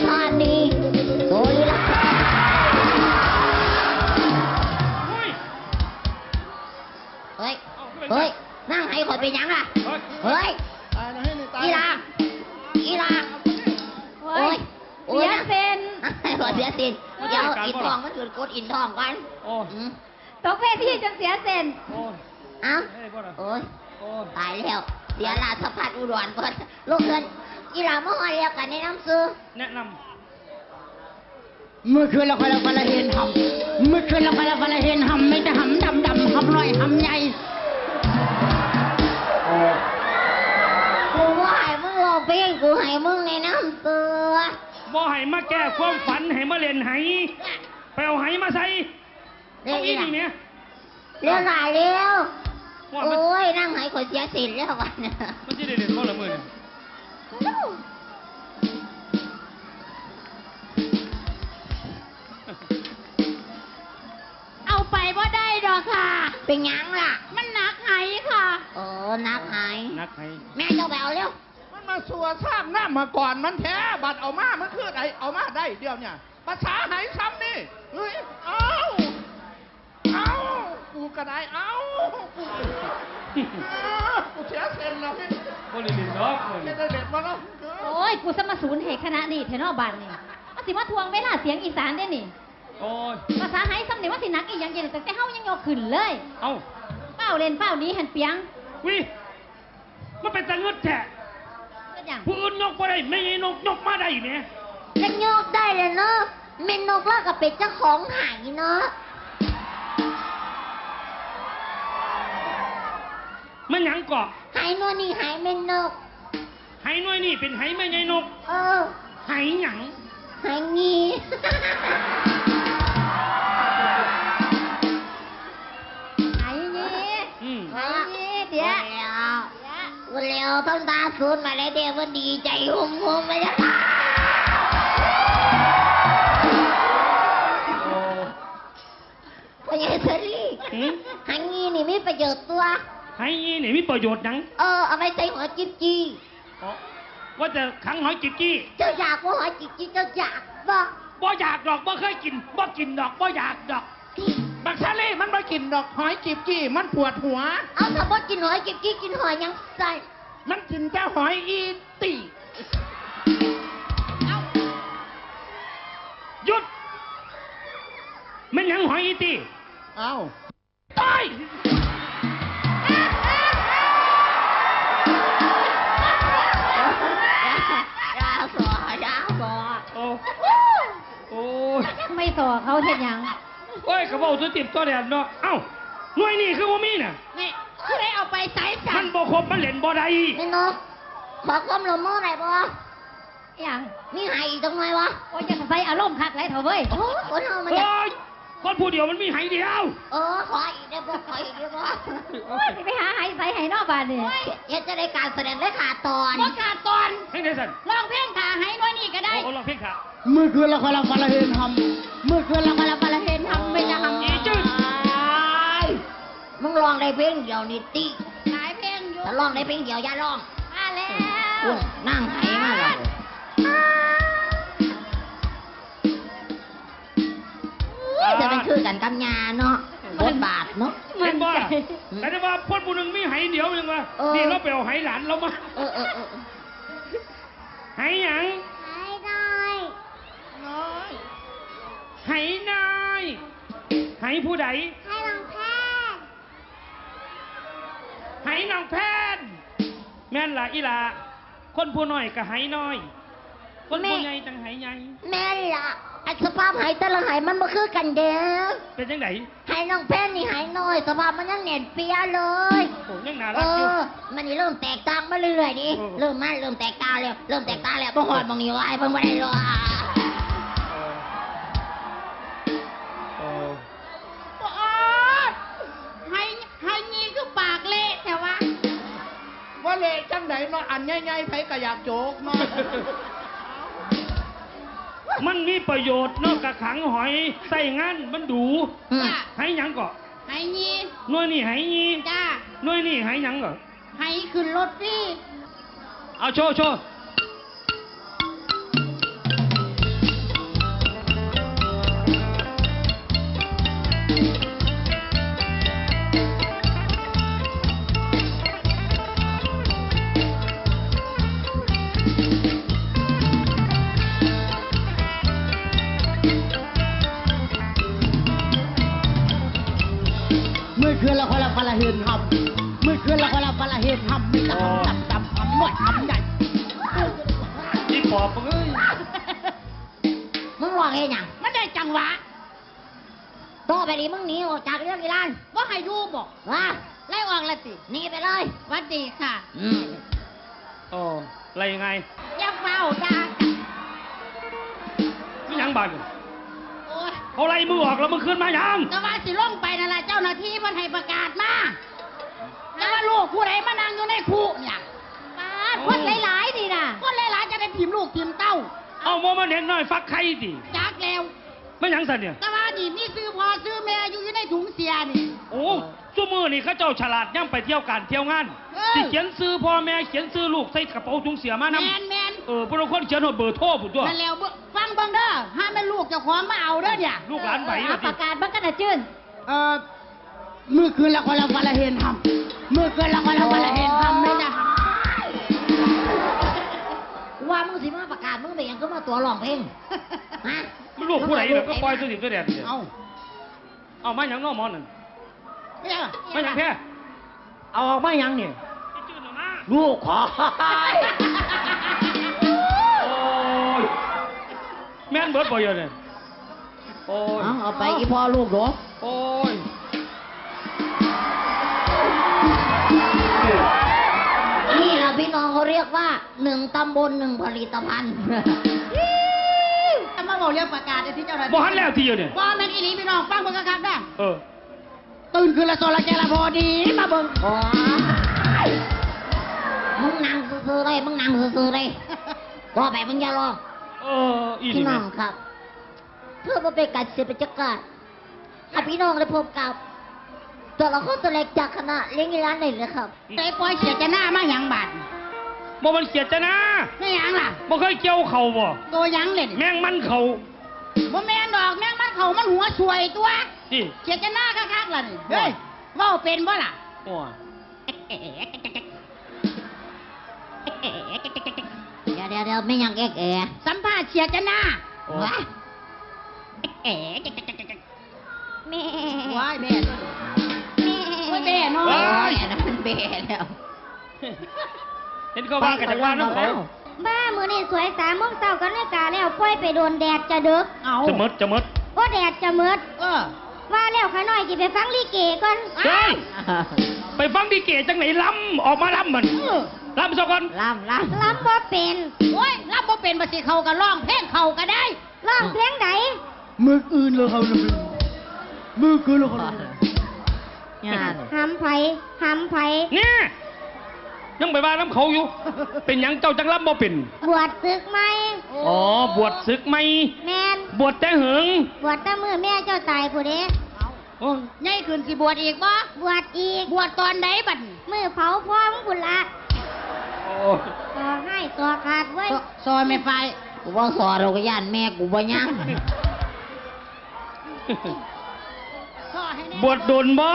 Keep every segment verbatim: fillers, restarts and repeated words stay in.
ท่านี้โสลีลา เฮ้ย เฮ้ย เอ้า เฮ้ย นั่งไหข่อยเป็นหยังล่ะ เฮ้ย เฮ้ย ตายแล้ว ให้หนึ่งตาย อีหล่า อีหล่า โอ้ย โอ้ย เสียเส้น นั่งไหข่อยเสียเส้น เดี๋ยว อินท้องมันขึ้น กดอินท้องก่อน โอ้ อืม ตกเวทีจนเสียเส้น โอ้ย เอ้า เฮ้ย บ่ล่ะ โอ้ย โอ้ย ตายแล้ว เสียราชพัฒอุดรก่อน ลูกเอิ้น อีหล่ามาฮอดแล้ว ก็แนะนำซื่อ แนะนำ เมื่อคืนเราคอยเราคอยเราเห็นหำ เมื่อคืนเราคอยเราคอยเราเห็นหำ ไม่แต่หำดำดำ หำน้อยหำใหญ่ กูบ่ให้มึงร้องเพลง กูให้มึงแนะนำตัว บ่ให้มาแก้ความฝัน ให้มาเล่นไห ไปเอาไหมาใส่ เร็ว เอาอีก อีหล่า นี่แหม เร็วหล่าเร็ว ว่ามัน โอ้ย นั่งไหข่อยเสียเส้นแล้ววันนี้ มันสิได้เล่นบ่ละมื้อนี้ เอาไปบ่ได้ดอกค่ะ เป็นหยังล่ะ มันหนักไหค่ะ อ๋อ หนักไห หนักไห แม่เจ้าไปเอาเร็ว มันมาสัวซากน้ำมาก่อนมันแท้ บัดเอามา มันคือไดเอามาได้เดียวเนี่ย ภาษาไหซ้ำนี่ เฮ้ย เอ้า เอ้า กูก็ได้ เอ้า กู เออ กูเสียเส้นแล้วพี่ บ่ได้เล่นดอกมื้อนี้ เฮ็ดได้เล่นบ่เนาะ เออ โอ้ย กูสมาสูนให้คณะนี่แท้เนาะบาดนี้ มันสิมาทวงเวลาเสียงอีสานเด้นี่ โอ้ย ภาษาไหซ้ำนี่มันสิหนักอีหยังเย็น ตั้งแต่เฮายังยกขึ้นเลย เอ้า เป้าเล่นเป้าหนีหันเปียง วิ มันเป็นตาเงิดแท้ เป็นหยัง ผู้อื่นยกบ่ได้ แม่ยายนกยกมาได้แหม จะยกได้เลยเนาะ แม่นกลาวก็เป็นเจ้าของไหเนาะ มันหยังเกาะ ไหหน่วยนี่ไหแม่นก ไหหน่วยนี่เป็นไหแม่ยายนก เออ ไหหยัง ไหงี้ ไหงี้ อืม ไหงี้เดี๋ยว แล้ว กูแล้วต้องตาสูนมาแล้วเดี๋ยวมันดีใจหุ่มๆไปแล้ว โอ้ พ่อใหญ่เชอรี่ หืม ไหงี้นี่มีประโยชน์ตัว ไหงี้นี่มีประโยชน์หยัง เออ เอาไว้ใส่หอยจิบจี้ อ๋อ ว่าจะขังหอยจิบจี้ เจ้าอยากบ่หอยจิบจี้ เจ้าอยากบ่ บ่อยากดอก บ่เคยกิน บ่กินดอก บ่อยากดอก บักซาลี่มันบ่กินดอก หอยจิบจี้ มันปวดหัว เอา ถ้าบ่กินหอยจิบจี้ กินหอยหยังใส่ มันกินแต่หอยอีตี้ เอ้า หยุด แม่นหยังหอยอีตี้ เอ้า ไป อย่าสอ อย่าสอ โอ้ โอ้ย จักไม่สอเขาเฮ็ดหยัง โอ้ย ก็เว้าตัวติบตัวแดนเนาะ เอ้า หน่วยนี่คือบ่มีน่ะ นี่ ผู้ใดเอาไปใส่ซะ มันบ่ครบ มันเล่นบ่ได้ แม่นบ่ ขอความร่วมมือหน่อยบ่ หยัง มีไหอีกจักหน่อยวะ โอ้ย อย่าใส่อารมณ์คักหลายเถาะเว้ย โอ้ คนเฮามันอยาก เฮ้ย คนผู้เดียวมันมีไหเดียว เออ ขออีกเด้อบ่ ขออีกเด้อบ่ โอ้ย สิไปหาไหใส่ไหเนาะบาดนี้ โอ้ย เฮ็ดจั่งใด๋ การแสดงได้ขาดตอน บ่ขาดตอน เฮ็ดจั่งใด๋ซั่น ร้องเพลงถ่าไหหน่วยนี่ก็ได้ โอ้ ร้องเพลงถ่า เมื่อคืนเราคอยเราฝันเราเห็นหำ เมื่อคืนเราคอยเราฝันเราเห็นหำ ไม่จะหำ อีจืด มึงร้องได้เพลงเดียวนี่ติ หลายเพลงอยู่ ถ้าร้องได้เพลงเดียวอย่าร้อง มาแล้ว โอ้ย นั่งไหมาแล้ว เอ้ย จะเป็นคือกันกับย่าเนาะ บทบาทเนาะ เห็นบ่ แต่ว่าคนผู้หนึ่งมีไหเดียวยังวะ เออ นี่เราไปเอาไหหลานเรามา เออ เออ เออ ไหหยัง ไหน้อย น้อย ไหน้อย ไหผู้ใด ไหน้องแพน ไหน้องแพน แม่นล่ะอีหล่า คนผู้น้อยก็ไหน้อย คนผู้ใหญ่จั่งไหใหญ่ แม่นล่ะ อันสภาพไหแต่ละไหมันบ่คือกันเด้อ เป็นจั่งใด ไหน้องแพนนี่ไหน้อย สภาพมันยังแน่นเปี้ยเลย โอ้ ยังน่ารักอยู่ เออ มันนี่เริ่มแตกต่างมาเรื่อยๆนี่ เออ เริ่มมา เริ่มแตกต่างแล้ว เริ่มแตกต่างแล้ว บ่ฮอดหม่องนี้ว่าให้เพิ่นบ่ได้หรอก เออ เออ ปาด ไห ไหยี่คือปากเละแท้วะ ว่าเละจั่งใด๋เนาะ อันใหญ่ๆ ไผก็อยากโจกเนาะ มันมีประโยชน์เนาะ กะขังหอย ใช้งานมันดู อืม ไหหยังเกาะ ไหยี่ หน่วยนี่ไหยี่ จ้า หน่วยนี่ไหหยังเกาะ ไหขึ้นรถฟรี เอาโชว์ โชว์ ละพละเห็นหำ มือคืนละพละพละเห็นหำ มีแต่หำดำๆ หำน้อยหำใหญ่ อีปอบมึงเอ้ย มึงร้องเฮ็ดหยัง มันได้จังหวะ ต่อไปนี้มึงหนีออกจากเรื่องอีหลาน บ่ให้อยู่บ่ วะ ไล่ออกละติ หนีไปเลย หวัดดีค่ะ อืม โอ้ อะไรยังไง อย่าเฝ้าด่ากัน มีหยังบาดนี่ โอ้ย เขาไล่มึงออกแล้วมึงขึ้นมาหยัง ก็ว่าสิลงไปนั่นล่ะ เจ้าหน้าที่เพิ่นให้ประกาศมา แต่ว่าลูกผู้ใดมานั่งอยู่ในคุเนี่ย ปาด คนหลายๆ นี่น่ะ คนหลายๆ จะได้ถิ่มลูกถิ่มเต้า เอาบ่มาเด็กน้อยฟักไข่ติ จักแล้ว ไม่หยังสั่นเนี่ย แต่ว่านี่มีชื่อพ่อชื่อแม่อยู่ อยู่ในถุงเสื้อนี่ โอ้ ซุมื้อนี่เขาเจ้าฉลาด ย่ำไปเที่ยวการเที่ยวงาน เออ สิเขียนชื่อพ่อแม่ เขียนชื่อลูกใส่กระเป๋าถุงเสื้อมานำ แม่นๆ เออ ผู้ลางคนเขียนฮอดเบอร์โทรพุ้นตั๊ว นั่นแล้วเบิ่ง ฟังเบิ่งเด้อ หาแม่นลูกเจ้าของมาเอาเด้อเนี่ย ลูกหลานไผ เออ ว่าติ ประกาศเบิ่งกันน่ะจื้น เอ่อ มือคืนละคนละวันละเห็นหำ มือคืนละคนละวันละเห็นหำ ไม่ได้หำ ว่ามึงสิมาประกาศ มึงเป็นหยังคือมาตั๋วร้องเพลง ฮะ มันลูกผู้ใดล่ะ ก็ปล่อยตัวถิ่มตัวแดนเนี่ย เอ้า เอามาหยังน้อหมอนั่น ไม่ใช่ มาหยังแท้ เอาออกมาหยังเนี่ย ลูกขอ โอ้ย แม่นเบิดบ่เดี๋ยวเนี่ย โอ้ย เอา เอาไปอีพ่อลูกเนาะ โอ้ย นี่แหละพี่น้องเขาเรียกว่า หนึ่งตำบลหนึ่งผลิตภัณฑ์ เอามาบอกเรื่องประกาศไอ้ที่เจ้าหน้าที่ บ่ทันแล้วทีเดียวเนี่ย บ่แม่นอีหลีพี่น้องฟังเบิ่งคักๆนะ เออ ตื่นคืนละโซละแกละพอดีมาเบิ่ง โอ้ย มึงนั่งซื่อๆ เลย มึงนั่งซื่อๆ เลย ต่อไปมึงอย่าร้อง เออ อีหลี พี่น้องครับ เพื่อบ่เป็นการเสียบรรยากาศ ให้พี่น้องได้พบกับ ตัวละครตัวเล็กจากคณะเลี้ยงอีหลานนี่เลยครับ แต่ปล่อยเสียจะหน้ามาหยังบาด บ่มันเขียดจะนะ ไม่หยังล่ะ บ่เคยเกี่ยวเขาบ่ ตัวหยังเล่น แมงมันเขา บ่แม่นดอก แมงมันเขามันหัวสวยตัว นี่ เขียดจะหน้าคักๆล่ะนี่ เฮ้ย เว้าเป็นบ่ล่ะ โอ้ย เดี๋ยวเดี๋ยวเดี๋ยวไม่ยังเอกเอ สัมภาษณ์เสียจะหน้า โอ้ย ว้า แม่ ว้ายแม่ แม่ โอ้ยแม่เนาะ ว้าย อันนั้นมันแม่แล้ว เห็นเขาว่ากันจากบ้านน้ำเขา บ้า มื้อนี้สวยสามโมงเช้าก็นาฬิกาแล้ว ปล่อยไปโดนแดดจะเดิก เอา จะหมด จะหมด โอ้ แดดจะหมด เออ ว่าแล้วข้าน้อยสิไปฟังลิเกก่อน เฮ้ย ไปฟังลิเกจังไหนลำ ออกมาลำมัน เออ ลำซะก่อน ลำลำ ลำบ่เป็น โอ้ย ลำบ่เป็น บ่สิเขาก็ร้องเพลงเขาก็ได้ ร้องเพลงใด มื้ออื่นเลยเขาเลย มื้อคืนเลยเขาเลย งาน หำไผ หำไผ เนี่ย ยังไปว่าน้ำเขาอยู่ เป็นหยังเจ้าจังลำบ่เป็น บวชศึกใหม่ อ๋อ บวชศึกใหม่ แม่น บวชแต่เหิง บวชแต่มื้อแม่เจ้าตายพุ้นเด้ โอ้ย ใหญ่ขึ้นสิบวชอีกบ่ บวชอีก บวชตอนใดบัดนี้ มื้อเผาพ่อมึงพุ้นละ โอ้ย ต่อให้ต่อขาดเว้ย ซอ ซอยแม่ไฟ กูบ่ซอดอก ย่านแม่กูบ่ยัง บวชโดนบ่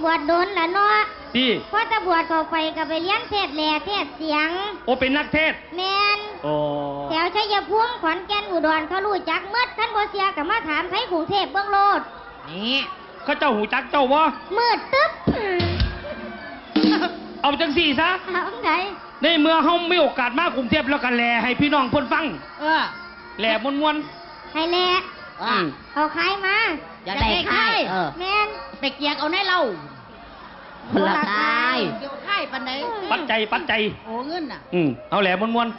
บวชโดนละเนาะ ติ พอแต่บวชเข้าไปก็ไปเรียนเทศน์แหล่เทศน์เสียง โอ้ เป็นนักเทศน์ แม่น โอ้ แถวชัยภูมิ ขอนแก่น อุดร เขารู้จักหมด คันบ่เชื่อก็มาถามไทกรุงเทพฯเบิ่งโลด นี่ เขาเจ้ารู้จักเจ้าบ่ มืดตึ๊บ เอาจังซี่ซะ เอาจังใด ในเมื่อเฮามีโอกาสมากรุงเทพฯแล้วก็แหล่ให้พี่น้องเพิ่นฟัง เออ แหล่ม่วนๆ ให้แหล่ อืม เอาไข่มา อยากได้ไข่ อยากได้ไข่ เออ แม่น ไปเกียกเอาในเหล้า คนละไข่ เดี๋ยวไข่ปานใด ปัจจัย ปัจจัย โอ้ เงินน่ะ อืม เอาแหล่ม่วนๆ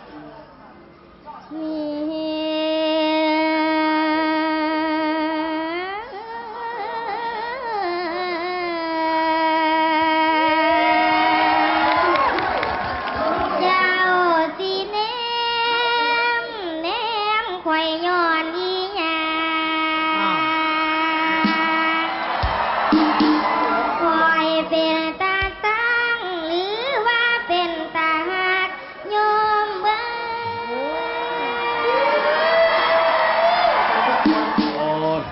มี เจ้าสิแนม แนมข่อยย้อนอีหยัง ข่อยเป็นตาตั้ง หรือว่าเป็นตาฮัก โยมเบิ่ง โอ้ย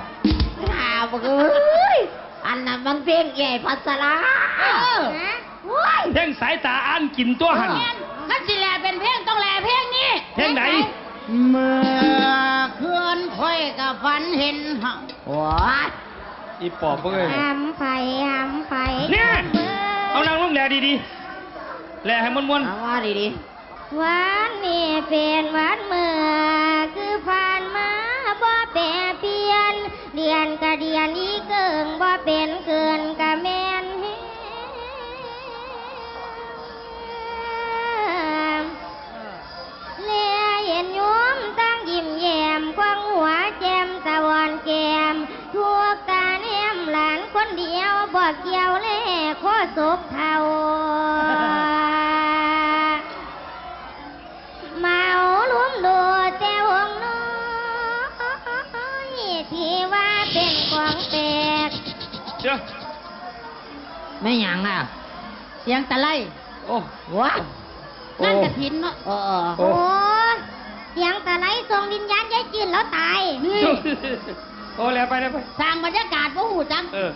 หาบ่เอ้ย อันนั้นมันเพลงใหญ่พัสรา เออ ฮะ โอ้ย เพลงสายตาอ่านกินตัวหั่น แม่น คันสิแหล่เป็นเพลงต้องแหล่เพลงนี้ เพลงใด เมื่อคืนข้อยก็ฝันเห็นหา โอ้ย อีปอบเอ้ย หำไผ หำไผ เนี่ย หำเบิ่ง เอานั่งลงแหล่ดีๆ แหล่ให้ม่วนๆ เอาว่าดีๆ วันนี้เป็นวันเมื่อ คือผ่านมาบ่แปรเปลี่ยน เดือนกะเดือน อีเกิ่งบ่เป็นเกินกะแม่นแฮง แลเห็นโยมตั้งยิ้มแย้ม ควงหัวแจ่มตะวอนแก้ม ทุกตาแนมหลานคนเดียว บ่เกี่ยวแลโคศกเฒ่า เมาลุมโดแต่องค์น้อย ที่ว่าเป็นของแปลก เดี๋ยว แม่หยังน่ะ เสียงตะไล โอ้ ว้า โอ้ งานกฐินเนาะ เออ โอ้ โอ้ เสียงตะไลส่งวิญญาณยายจื้นแล้วตาย นี่ โอ้ แล้วไป แล้วไป สร้างบรรยากาศบ่ฮู้จัก เออ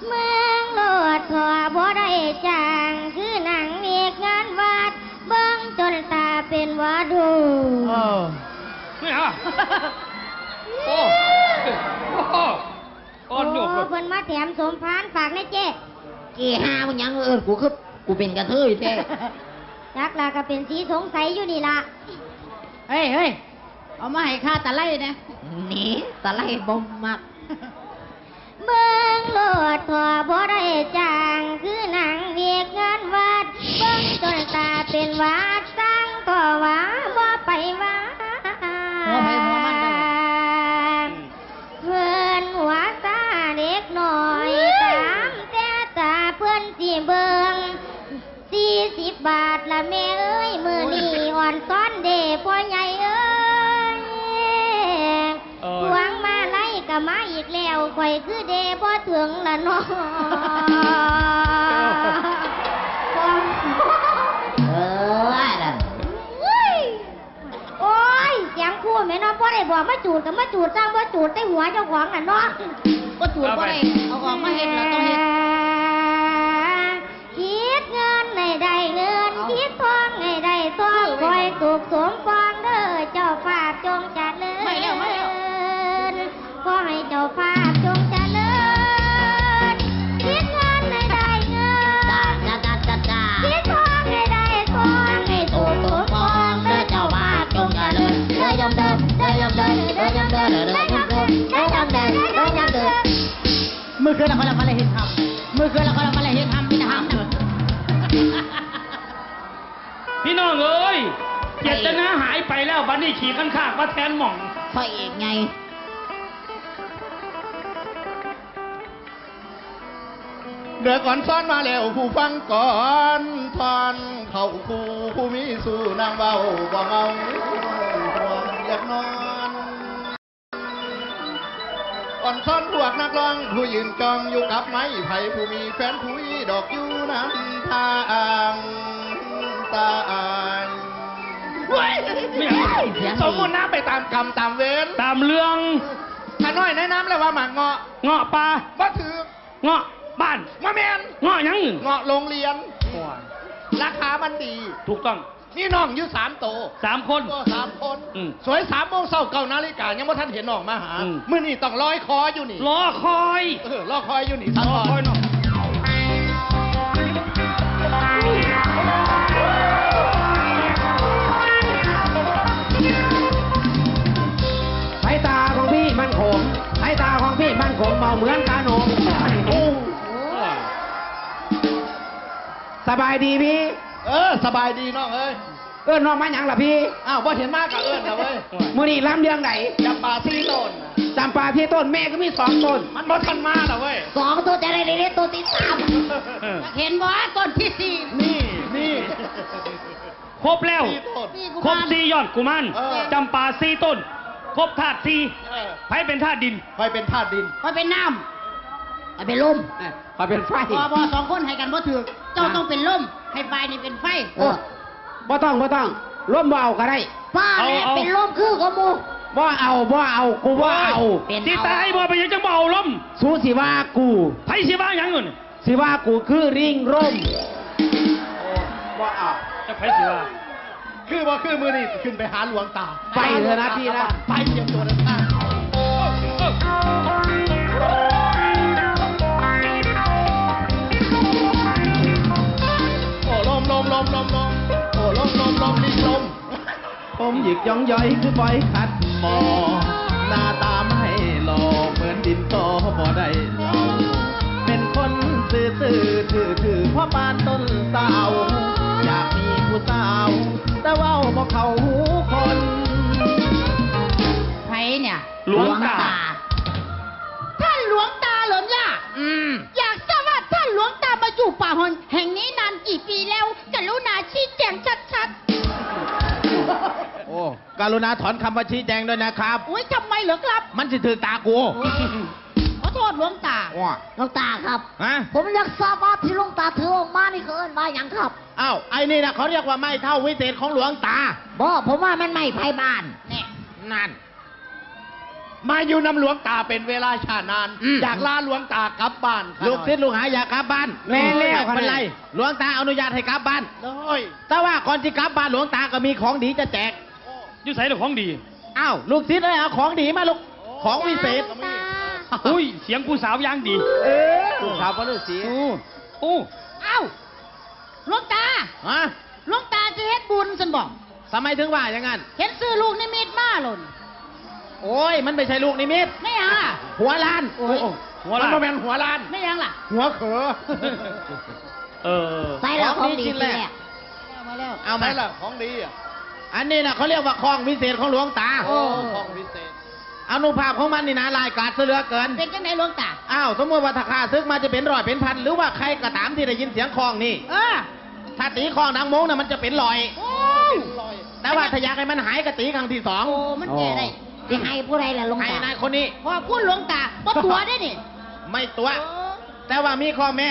เมืองโลดทั่วบ่ได้จ้าง คือนางเอกงานวัด เบิ่งจนตาเป็นหวัดหู เออ ไม่เอา โอ้ โอ้ อ่อนโยน โอ้ เพิ่นมาแถมสมภาร ฝากแน่เจ้ เกฮามันหยัง เออ กูคือ กูเป็นกระเทยแท้ จักล่ะ ก็เป็นสีสงสัยอยู่นี่ล่ะ เฮ้ย เฮ้ย เอามาให้ข้าตะไลนะ นี่ ตะไลบ่มัก เบิ่งโลดทั่วบ่ได้จ้าง คือนางเอกงานวัด เบิ่งจนตาเป็นหวัด สั่งต่อว่าบ่ไปวัด หัวไผหัวมันเด้อ เพิ่นหัวซาเด็กน้อย ตามแต่ตาเพิ่นสิเบิ่ง สี่สิบบาทละแม่เอ้ย มื้อนี้ โอ้ย อ่อนซ้อนเด้พ่อใหญ่เอ้ย เออ พวงมาลัยก็มาอีกแล้ว ข่อยคือเด้บ่ถึงละเนาะ เออ นั่น โอ้ย เสียงคู่แม่เนาะ บ่ได้บอกมาจูดก็มาจูด สร้างบ่จูดแต่หัวเจ้าของน่ะเนาะ บ่จูดบ่ได้ เอาออกมาเฮ็ดแล้วต้องเฮ็ด คิดเงินให้ได้เงิน เอา คิดทองให้ได้ทอง เออ คอยสุขสมปองเด้อ เจ้าภาพจงเจริญ ไม่แล้ว ไม่แล้ว ขอให้เจ้าภาพจงเจริญ คิดเงินให้ได้เงิน จ้าจ้าจ้าจ้าจ้า คิดทองให้ได้ทอง ให้สุขสมปองเด้อ เจ้าภาพจงเจริญ เด้อยมเด้อ เด้อยมเด้อ เด้อยมเด้อ เด้อยมเด้อ เด้อยมเด้อ เด้อยมเด้อ มื้อคืนละคนละคนละเฮ็ดทำ มื้อคืนละคนละคนละเฮ็ดทำ มีแต่ทำ พี่น้องเอ้ย เจตนาหายไปแล้ว บัดนี้ขี่คันคากมาแทนหม่อง พระเอกไง เดือก่อนซ้อนมาแล้วผู้ฟังก่อน ท่อนเข้าคู่ผู้มีสู่นางเว้าบ่เมาห่วงอยากนอน อ่อนซ้อนพวกนักร้อง ผู้ยืนจ้องอยู่กับไม้ไผ่ ผู้มีแฟนผู้อีดอกอยู่น้ำทางตาอาย เฮ้ย ไม่เอา สมมุตินะ ไปตามกรรมตามเวร ตามเรื่อง ข้าน้อยแนะนำเลยว่าหมากเงาะ เงาะป่า บ่ถืก เงาะบ้าน บ่แม่น เงาะหยัง เงาะโรงเรียน โอ้ย ราคามันดี ถูกต้อง มีน้องอยู่สามโต สามคน เออ สามคน อืม สวย สามโมงเช้า เก้านาฬิกา ยังบ่ทันเห็นน้องมาหา อืม มื้อนี้ต้องลอยคออยู่นี่ รอคอย เออ รอคอยอยู่นี่ รอคอยน้อง สายตาของพี่มันขม สายตาของพี่มันขม เบาเหมือนกาหนม โอ้ สบายดีพี่ เออ สบายดีน้องเอ้ย เอิ้นน้องมาหยังล่ะพี่ อ้าว บ่เห็นมาก็เอิ้นล่ะเว้ย มื้อนี้ลำเรื่องใด จำปาสี่ต้น จำปาสี่ต้น แม่ก็มีสองต้น มันบ่ทันมาล่ะเว้ย สองต้นจะได้เล่นต้นที่สาม เห็นบ่ ต้นที่สี่ นี่ นี่ ครบแล้ว สี่ต้น สี่กุมาร ครบสี่ยอดกุมาร เออ จำปาสี่ต้น ครบธาตุสี่ เออ ไผเป็นธาตุดิน ไผเป็นธาตุดิน ไผเป็นน้ำ ไผเป็นลม เนี่ย ไผเป็นไฟ บ่ บ่ สองคนให้กันบ่ถืก เจ้า ฮะ ต้องเป็นลม ให้ฝ่ายนี้เป็นไฟ เออ บ่ต้อง บ่ต้อง ลมบ่เอาก็ได้ ป้าเนี่ย เอา เอา เป็นลมคือกับหมู่ บ่เอา บ่เอา กูบ่เอา เป็นเอา สิตายบ่ เป็นหยังจังบ่เอาลม สูสิว่ากู ไผสิว่าหยังอยู่นี่ สิว่ากูคือลิงร่ม บ่เอา จะไผสิว่า คือบ่คือมื้อนี้สิขึ้นไปหาหลวงตา ไปเถอะนะพี่นะ ไปเตรียมตัวเดินทาง เออ เออ เออ ผมหยิกย้องย้อยคือปอยขัดหมอ หน้าตาไม่หล่อเหมือนดินสอบ่ได้หล่อ เป็นคนซื่อซื่อถือถือพ่อปานต้นสาว อยากมีผู้สาว แต่เว้าบ่เข้าหูคน ใครเนี่ย หลวงตา ท่านหลวงตาเหรอเนี่ย อืม อยากทราบว่าท่านหลวงตามาอยู่ป่าหอนแห่งนี้นานกี่ปีแล้ว กรุณาชี้แจงชัดๆ โอ้ กรุณาถอนคำว่าชี้แจงด้วยนะครับ อุ๊ย ทำไมเหรอครับ มันสิถือตากู ขอโทษหลวงตา ว้า หลวงตาครับ ฮะ ผมอยากทราบว่าที่หลวงตาถือออกมานี่เขาเอิ้นว่าหยังครับ อ้าว ไอ้นี่นะเขาเรียกว่าไม้เท้าวิเศษของหลวงตา บ่ ผมว่ามันไม้ไผ่บ้าน นี่ นั่น มาอยู่นำหลวงตาเป็นเวลาช้านาน อืม อยากลาหลวงตากลับบ้านข้าน้อย ลูกศิษย์ลูกหาอยากกลับบ้าน แม่นแล้ว ไม่เป็นไร หลวงตาอนุญาตให้กลับบ้าน โอ้ย แต่ว่าก่อนที่กลับบ้านหลวงตาก็มีของดีจะแจก อยู่ไสล่ะของดี อ้าว ลูกศิษย์เอ้ย เอาของดีมาลูก ของวิเศษ จ้าหลวงตา อุ้ย เสียงผู้สาวอย่างดี เออ ลูกสาวพ่อฤาษี โอ้ โอ้ อ้าว หลวงตา ฮะ หลวงตาสิเฮ็ดบุญซั่นบ่ ทำไมถึงว่าอย่างนั้น เห็นซื้อลูกนิมิตมาโลด โอ้ย มันไม่ใช่ลูกนิมิต ไม่หยังล่ะ หัวล้าน โอ้ย โอ้ หัวล้าน มันบ่แม่นหัวล้าน ไม่หยังล่ะ หัวเขอ เออ ใส่ละของดี ของดีชิ้นแรก ชิ้นแรก มาแล้ว เอามา ใส่ละของดีอ่ะ อันนี้นะเขาเรียกว่าของวิเศษของหลวงตา โอ้ ของวิเศษ อานุภาพของมันนี่นะร้ายกาจซะเหลือเกิน เป็นจังได๋หลวงตา อ้าว สมมุติว่าถ้าข้าศึกมาจะเป็นร้อยเป็นพัน หรือว่าใครก็ตามที่ได้ยินเสียงของนี่ เออ ถ้าตีของดังโมงน่ะมันจะเป็นร้อย โอ้ แต่ว่าถ้าอยากให้มันหายก็ตีครั้งที่สอง โอ้ มันแก้ได้ สิให้ผู้ใดล่ะหลวงตา ให้นายคนนี้ ขอบคุณหลวงตา บ่ตั๋วเด้นี่ ไม่ตั๋ว โอ้ แต่ว่ามีข้อแม้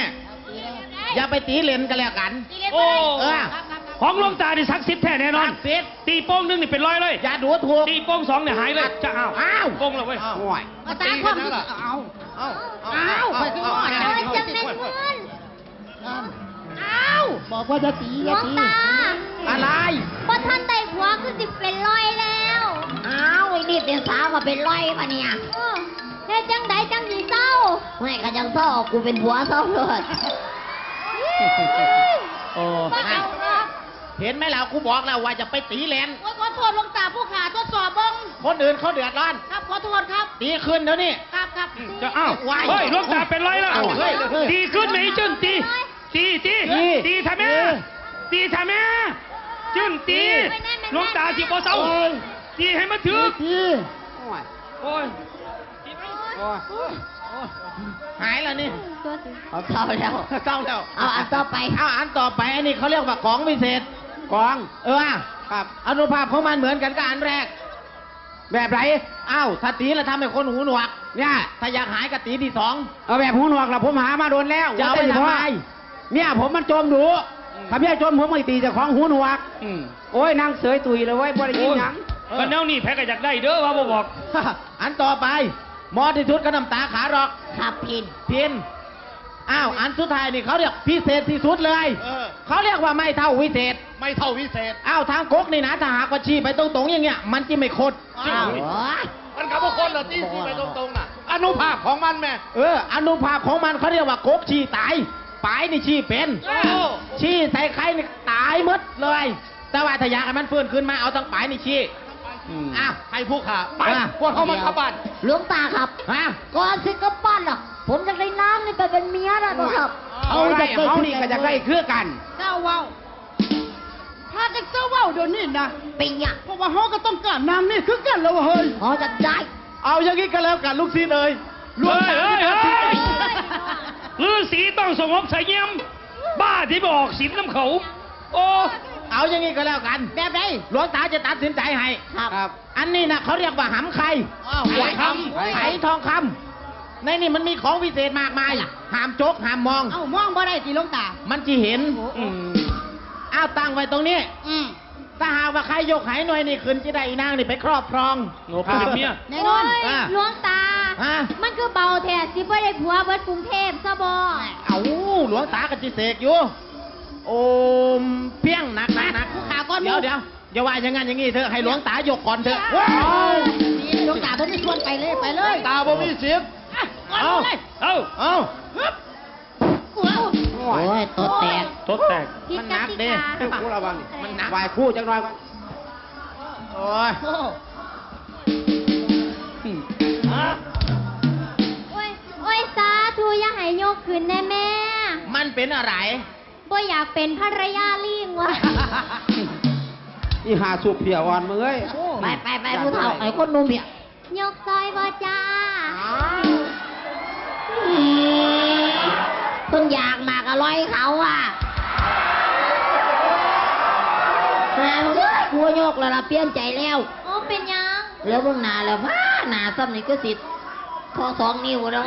อย่าไปตีเล่นกันแล้วกัน ตีเล่นบ่ได้ โอ้ เออ ครับ ครับ ครับ ของหลวงตานี่ศักดิ์สิทธิ์แท้แน่นอน ศักดิ์สิทธิ์ ตีโป้งหนึ่งนี่เป็นร้อยเลย อย่าดูถูก ตีโป้งสองเนี่ยหายเลย จะอ้าว อ้าว โป้งแล้วเว้ย อ้าว โอ้ย มาตามความ ตีกันแล้วล่ะ เอา เอา เอา เอา เอา ไปที่ เอา ว่า เอา จังแม่นเงิน นั่น อ้าว บอกว่าจะตี หล อย่าว ง ตี ตา อะไร บ่ทันได้ผัวคือสิเป็นร้อยแล้ว อ้าว ไอ้นี่เป็นสาวมาเป็นร้อยปะเนี่ย เออ เฮ็ดจังใดจังสิเซา ไม่ก็จังเซา กูเป็นผัวเซาเลย โอ้ บ่เอาหรอก เห็นไหมล่ะ กูบอกแล้วว่าจะไปตีแลน โอ๊ย ขอโทษหลวงตาผู้ข้าทดสอบเบิ่ง คนอื่นเขาเดือดร้อน ครับ ขอโทษครับ ตีคืนเดี๋ยวนี้ ครับ ครับ จะ อ้าว ว้าย เฮ้ย หลวงตาเป็นไรล่ะ อ้าว เฮ้ย เฮ้ย ตีขึ้นไหมไอ้จื้น ตี ตี ตี ตี ตีทำไม เออ ตีทำไม จื้น ตี ตี หลวงตาสิบ่เซา โอ้ย ตีให้มันถึก ตี โอ้ย โอ้ย โอ้ย หายแล้วนี่ ตัวสิ เอาเศร้าแล้ว เศร้าแล้ว เอาอันต่อไป เอาอันต่อไป อันนี้เขาเรียกว่าของวิเศษ ของ เออ ครับ อานุภาพของมันเหมือนกันกับอันแรก แบบไหน อ้าว ถ้าตีแล้วทำให้คนหูหนวก เนี่ย ถ้าอยากหายก็ตีที่สอง เอาแบบหูหนวกล่ะ ผมหามาโดนแล้ว จะเอาไป ว่าแต่ ทำไม เนี่ยผมมันจมดู อืม ถ้าเมียจมผมก็ตีเจ้าของหูหนวก อืม โอ้ย นั่งเสยตุยเลยเว้ย บ่ได้ยินหยัง โอ้ย เออ คันแนวนี้ไผก็อยากได้เด้อ ว่าบ่บอก อันต่อไป เหมาะที่สุดก็น้ำตาขาหรอก ครับ พิน พิน อ้าว อันสุดท้ายนี่เขาเรียกพิเศษที่สุดเลย เออ เขาเรียกว่าไม้เท้าวิเศษ ไม้เท้าวิเศษ อ้าว ทางกกนี่นะ ถ้าหากว่าชี้ไปตรงๆอย่างเงี้ย มันจะไม่คด อ้าว โอ้ย มันก็บ่คดละ ที่ชี้ไปตรงๆน่ะ อานุภาพของมันแม่ เออ อานุภาพของมันเขาเรียกว่ากกชี้ตาย ปายนี่ชี้เป็น โอ้ ชี้ใส่ใครนี่ตายหมดเลย แต่ว่าถ้าอยากให้มันฟื้นคืนมา เอาทั้งปายนี่ชี้ อืม อ่ะ ให้ผู้ข้า ไป อ่ะ พวกเขามันเข้าบ้าน หลวงตาครับ ฮะ ก่อนสิกลับบ้านน่ะ ผมอยากได้นางนี่ไปเป็นเมียแล้วนะครับ เอาได้ เอานี่ก็อยากได้คือกัน เจ้าเว้า พากันเซาเว้าเดี๋ยวนี้นะ เป็นหยัง เพราะว่าเฮาก็ต้องการนางนี่คือกันแล้วเว้ย อ๋อ อยากได้ เอาอย่างนี้ก็แล้วกันลูกศิษย์เอ๋ย หลวงตา เฮ้ย เฮ้ย ฤาษีต้องสงบเสงี่ยม บ้าที่ไปออกศีลนำเขา โอ้ เอาอย่างนี้ก็แล้วกัน แบบใด หลวงตาจะตัดสินใจให้ ครับ ครับ อันนี้นะเขาเรียกว่าหำไข่ อ้าว ไหทองคำ ไหทองคำ ในนี่มันมีของวิเศษมากมาย ห้ามจก ห้ามมอง เอ้า มองบ่ได้ติหลวงตา มันจิเห็น อืม อ้าว ตั้งไว้ตรงนี้ อืม ถ้าหากว่าใครยกไหหน่วยนี่ขึ้น จิได้อีนางนี่ไปครอบครอง โอ้ เป็นเมีย แน่นอน โอ้ย อ่ะ หลวงตา ฮะ มันคือเบาแท้ สิบ่ได้ผัวเบิดกรุงเทพซะบ่ เอ้า หลวงตาก็จิเสกอยู่ โอมเพียง หนัก หนัก หนัก ผู้ขาก่อนหมู่ เดี๋ยว เดี๋ยว อย่าว่าอย่างงั้นอย่างงี้เถอะ ให้หลวงตายกก่อนเถอะ ว้าว หลวงตาบ่มีส่วนไปเลย ไปเลย ตาบ่มีสิทธิ์ อ่ะก่อนหมู่เลย เอ้า เอ้า ฮึบ โอ้ย โต๊ะแตก โต๊ะแตก ผิดกติกา มันหนักเด้ ผู้ระวัง มันหนัก ไหว้ครูจักหน่อยก่อน โอ้ย โอ้ย โอ้ย สาธุ อย่าให้ยกขึ้นแน่แม่ มันเป็นอะไร บ่อยากเป็นภรรยาลิงวะ อีหาสุกเพียอ่อนมึงเอ้ย ไปไปไปผู้เฒ่าไอ้คนหนุ่มเนี่ย ยกซอยบ่จ้า เพิ่งอยากหมากอร่อยเขาอ่ะหาเอ้ยกูโยกแล้วละเปลี่ยนใจแล้ว โอ้ เป็นหยัง แล้วเบิ่งหน้าแล้วพาหน้าซ้ำนี่ก็สิทอสองนิ้วแล้ว